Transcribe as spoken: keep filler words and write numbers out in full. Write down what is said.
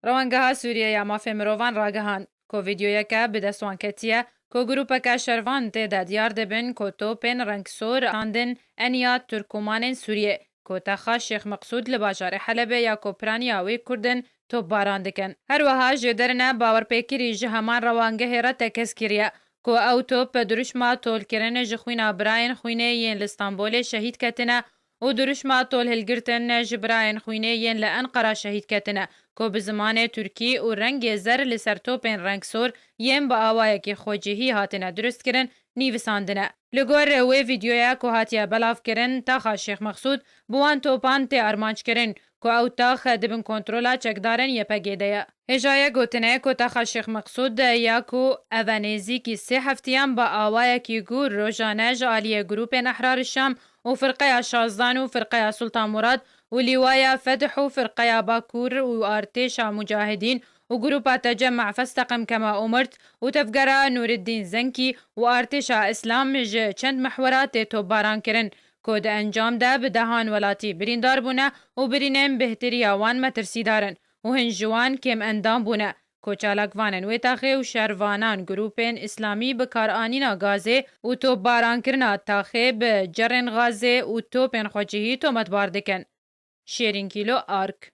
Rewangeha Sûriyê ya Mafê Mirovan ragihand ku vîdyoyeke bi dest wan ketiye ku grûpeke şervan tê de diyar dibin ku topên rengsor standin eniya Turkomanên Sûriyê ku texa Şêx Meqsûd li bajarê Helebê ya ku piraniya wê Kurd in topbaran dikin. Her wiha jêderine bawerpêkirî ji heman rewangehê re tekez kiriye ku ew top bi dirûşma tolkirin ji xwîna birayên xwînê yên li Stenbolê şehîd ketine û dirûşma tolhilgirtin ji birayên xwînê yên li Enqera şehîd ketine ku bi zimanê Tirkî û rengê zer li ser topên rengsor yên bi awayekî xwecihî hatine dirustkirin nivîsandine. Li gor wê vîdyoya ku hatiye belavkirin, taxa Şêx Meqsûd bi wan topan tê armanckirin ku ew tax di bin kontrola çekdarên Y P G de ye. Hêjayê gotine ku taxa Şêx Meqsûd ya ku ev e nêzîkî sê heftiyan bi awayekî gûr rojane ji aliyê grûpên Ehrar Şam û Firqeya Şazdan û Firqeya Sultan Murad û Lîwaya Feth û Firqeya Bakur û artêşa Mucahidîn û grûpa Tecemma Festeqim Kema Umirt û tevgera Nûriddîn Zenkî û artêşa Îslam ji çend mihwera tê topbaran kirin ku di encam de bi dehan welatî birîndar bûne û birînên bêhtiriya wan metirsîdar in û hin ji wan kêm endam bûne ku çalakvanên wê taxê û şervanan grûpên Îslamî bi karanîna gazê û topbarankirina taxê bi cerên gazê û topên xwecihî tometbar dikin. Şêrîn Kîlo, Ark.